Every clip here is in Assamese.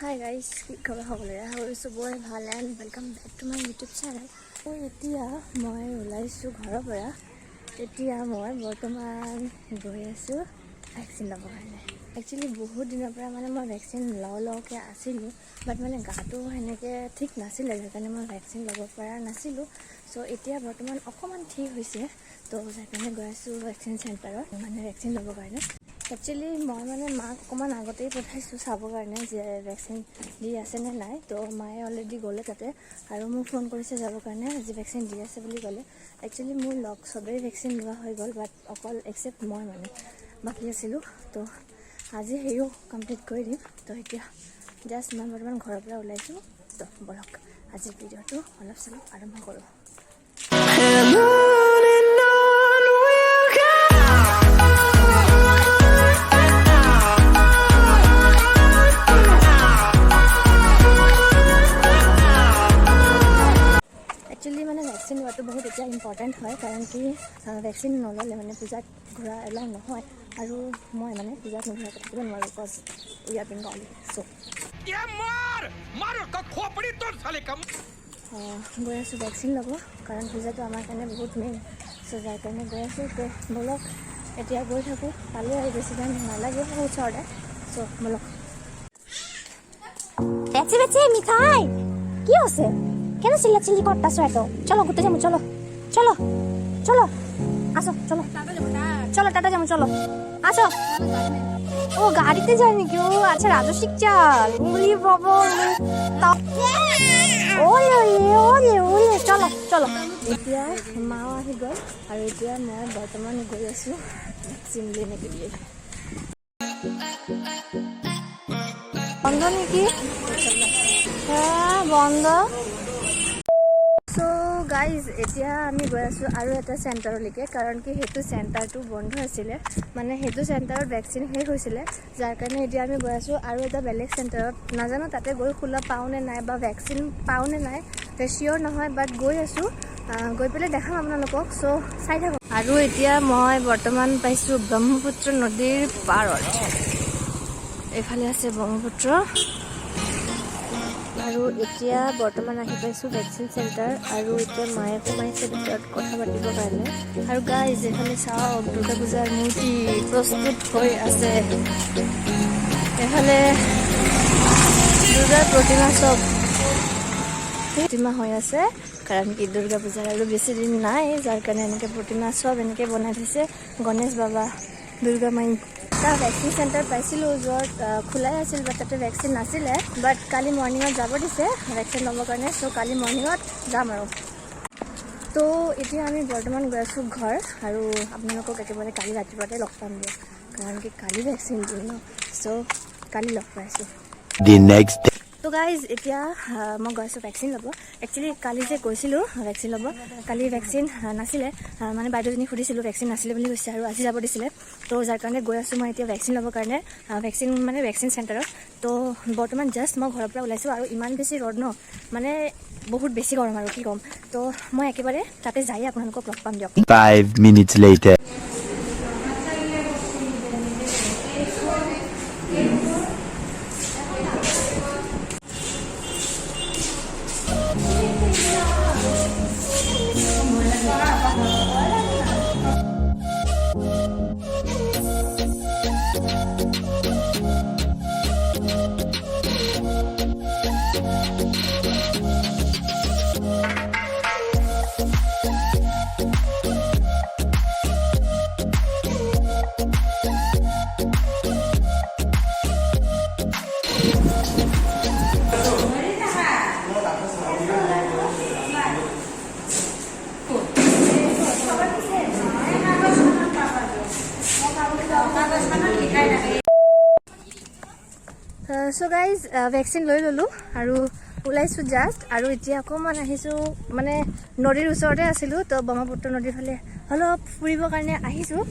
হাই গাইজ, কি খবৰ সকলোৰে? আশা কৰোঁ চবৰে ভাল and welcome back to my YouTube channel. এতিয়া মই ওলাইছোঁ ঘৰৰ পৰা। এতিয়া মই বৰ্তমান গৈ আছোঁ ভেকচিন ল'বৰ কাৰণে। একচুৱেলি বহুত দিনৰ পৰা মানে মই ভেকচিন লওঁ লওঁকৈ আছিলোঁ, বাট মানে গাটো সেনেকৈ ঠিক নাছিলে, সেইকাৰণে মই ভেকচিন ল'ব পৰা নাছিলোঁ। চ' এতিয়া বৰ্তমান অকণমান ঠিক হৈছে, তো সেইকাৰণে গৈ আছোঁ ভেকচিন চেণ্টাৰত, মানে ভেকচিন ল'বৰ কাৰণে। একচুৱেলি মই মানে মাক অকণমান আগতেই পঠাইছোঁ চাবৰ কাৰণে যে ভেকচিন দি আছে নে নাই। তো মায়ে অলৰেডি গ'লে তাতে আৰু মোক ফোন কৰিছে যাবৰ কাৰণে, আজি ভেকচিন দি আছে বুলি ক'লে। একচুৱেলি মোৰ লগ চবেই ভেকচিন লোৱা হৈ গ'ল, বাট অকল একচেপ্ট মই মানে বাকী আছিলোঁ। তো আজি সেয়ো কমপ্লিট কৰি দিম। তো এতিয়া জাষ্ট মই বৰ্তমান ঘৰৰ পৰা ওলাইছোঁ। তো ব'লক, আজিৰ ভিডিঅ'টো অলপ চলপ আৰম্ভ কৰোঁ। And on and on we'll go. Actually মানে ভেকচিন লোৱাটো বহুত এতিয়া ইম্পৰ্টেণ্ট হয়, কাৰণ কি ভেকচিন নল'লে মানে পূজাত ঘূৰা এলাউ নহয় আৰু মই মানে পূজাত নুঘূৰাকৈ থাকিব নোৱাৰোঁ, because we are Bengali, so ये मार मार उसका खोपड़ी तोड़ साले का। গৈ আছোঁ ভেকচিন ল'ব, কাৰণ পূজাটো আমাৰ কাৰণে বহুত মেইন। চ' যাৰ কাৰণে গৈ আছোঁ। তো ব'লক, এতিয়া গৈ থাকোঁ। পালোঁ আৰু, বেছি টাইম নালাগে, বহুত ওচৰতে। চ' ব'লক। বেচে বেচে মিঠাই। কি হচ্ছে? কেন চিল্লাচিল্লি করতাছো এত? চলো, ঘুরতে যাবো, চলো চলো চলো, আসো, চলো চলো, টাটা যাবো, চলো, আসো। ও, গাড়িতে যায় নাকি? ও আচ্ছা, রাজস্বিক চাল। উলি বাবা, ওলে ওলে ওলে ওলে, চলো চলো। এতিয়া মাও আহি গ'ল আৰু এতিয়া মই বৰ্তমান গৈ আছোঁ ভেকচিন लेने के लिए। বন্ধ নেকি? হ্যাঁ, বন্ধ। চ' গাইজ, এতিয়া আমি গৈ আছোঁ আৰু এটা চেণ্টাৰলৈকে, কাৰণ কি সেইটো চেণ্টাৰটো বন্ধ আছিলে, মানে সেইটো চেণ্টাৰত ভেকচিন শেষ হৈছিলে, যাৰ কাৰণে এতিয়া আমি গৈ আছোঁ আৰু এটা বেলেগ চেণ্টাৰত। নাজানো তাতে গৈ খোলা পাওঁ নে নাই বা ভেকচিন পাওঁ নে নাই, চিয়'ৰ নহয়, বাট গৈ আছোঁ। গৈ পেলাই দেখাম আপোনালোকক। চ' চাই থাকক। আৰু এতিয়া মই বৰ্তমান পাইছোঁ ব্ৰহ্মপুত্ৰ নদীৰ পাৰত। এইফালে আছে ব্ৰহ্মপুত্ৰ। আৰু এতিয়া বৰ্তমান আহি পাইছোঁ ভেকচিন চেণ্টাৰ আৰু এতিয়া মায়ে সোমাইছে ভিতৰত কথা পাতিবৰ কাৰণে। আৰু গাইজ, এইফালে চাওক, দুৰ্গা পূজাৰ মূৰ্তি প্ৰস্তুত হৈ আছে। এইফালে দুৰ্গাৰ প্ৰতিমা, চব প্ৰতিমা হৈ আছে, কাৰণ কি দুৰ্গা পূজাৰ আৰু বেছি দিন নাই, যাৰ কাৰণে এনেকৈ প্ৰতিমা চব এনেকৈ বনাই থৈছে, গণেশ বাবা, দুৰ্গা মাই। এটা ভেকচিন চেণ্টাৰ পাইছিলোঁ য'ত খোলাই আছিল, বাট তাতে ভেকচিন নাছিলে। বাট কালি মৰ্ণিঙত যাব দিছে ভেকচিন ল'বৰ কাৰণে। চ' কালি মৰ্ণিঙত যাম। আৰু তো এতিয়া আমি বৰ্তমান গৈ আছোঁ ঘৰ আৰু আপোনালোকক একেবাৰে কালি ৰাতিপুৱাতে লগ পাম দিয়ক, কাৰণ কি কালি ভেকচিন দিম ন। চ' কালি লগ পাইছোঁ। The next day. তো গাইজ, এতিয়া মই গৈ আছোঁ ভেকচিন ল'ব। একচুৱেলি কালি যে গৈছিলোঁ ভেকচিন ল'ব, কালি ভেকচিন নাছিলে। মানে বাইদেউজনীক সুধিছিলোঁ, ভেকচিন নাছিলে বুলি কৈছে আৰু আজি যাব দিছিলে। তো যাৰ কাৰণে গৈ আছোঁ মই এতিয়া ভেকচিন ল'বৰ কাৰণে, ভেকচিন মানে ভেকচিন চেণ্টাৰত। তো বৰ্তমান জাষ্ট মই ঘৰৰ পৰা ওলাইছোঁ আৰু ইমান বেছি ৰ'দ ন, মানে বহুত বেছি গৰম আৰু কি ক'ম। তো মই একেবাৰে তাতে যায়ে আপোনালোকক লগ পাম দিয়ক। 5 minutes later. চ' গাইজ, ভেকচিন লৈ ল'লোঁ আৰু ওলাইছোঁ জাষ্ট। আৰু এতিয়া অকণমান আহিছোঁ, মানে নদীৰ ওচৰতে আছিলোঁ, তো ব্ৰহ্মপুত্ৰ নদীৰ ফালে অলপ ফুৰিবৰ কাৰণে আহিছোঁ।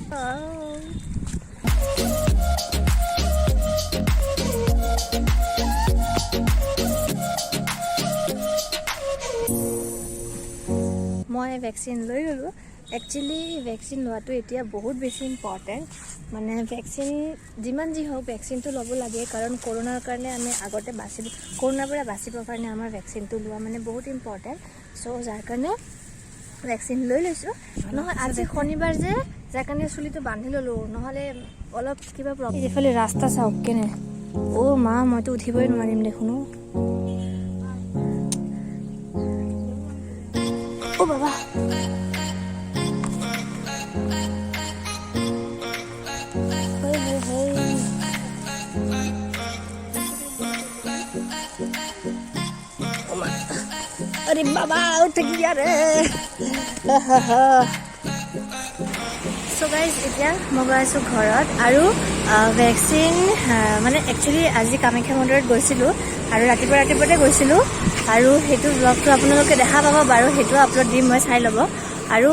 মই ভেকচিন লৈ ল'লোঁ। একচুৱেলি ভেকচিন লোৱাটো এতিয়া বহুত বেছি ইম্পৰ্টেণ্ট। মানে ভেকচিন যিমান যি হওক, ভেকচিনটো ল'ব লাগে, কাৰণ কৰোণাৰ কাৰণে আমি আগতে বাচিব, কৰোণাৰ পৰা বাচিবৰ কাৰণে আমাৰ ভেকচিনটো লোৱা মানে বহুত ইম্পৰ্টেণ্ট। চ' যাৰ কাৰণে ভেকচিন লৈ লৈছোঁ। নহয়, আজি শনিবাৰ যে, যাৰ কাৰণে চুলিটো বান্ধি ল'লোঁ, নহ'লে অলপ কিবা প্ৰব্লেম। এইফালে ৰাস্তা চাওক কেনে। অ' মা, মইতো উঠিবই নোৱাৰিম দেখোন। অ' বাবা। হৈ হৈ হৈ। আৰে বাবা, উঠে গিয়া ৰে। চ' গাইজ, এতিয়া মই গৈ আছোঁ ঘৰত আৰু ভেকচিন মানে একচুৱেলি আজি কামাখ্যা মন্দিৰত গৈছিলোঁ আৰু ৰাতিপুৱা ৰাতিপুৱাতে গৈছিলোঁ আৰু সেইটো ব্লগটো আপোনালোকে দেখা পাব বাৰু, সেইটো আপলোড দিম মই, চাই ল'ব। আৰু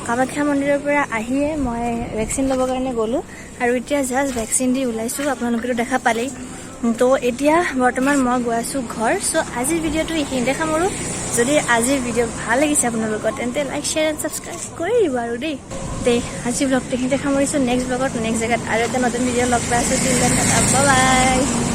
কামাখ্যা মন্দিৰৰ পৰা আহিয়ে মই ভেকচিন ল'বৰ কাৰণে গ'লোঁ আৰু এতিয়া জাষ্ট ভেকচিন দি ওলাইছোঁ, আপোনালোকেতো দেখা পালেই। তো এতিয়া বৰ্তমান মই গৈ আছোঁ ঘৰ। চ' আজিৰ ভিডিঅ'টো এইখিনিতে সামৰোঁ। যদি আজিৰ ভিডিঅ' ভাল লাগিছে আপোনালোকৰ, তেন্তে লাইক, শ্বেয়াৰ এণ্ড ছাবস্ক্ৰাইব কৰি দিব আৰু দেই দেই। আজি ব্লগটো এইখিনিতে সামৰিছোঁ। নেক্সট ব্লগত, নেক্সট জেগাত আৰু এটা নতুন ভিডিঅ' লগ পাই আছোঁ। Till then, bye.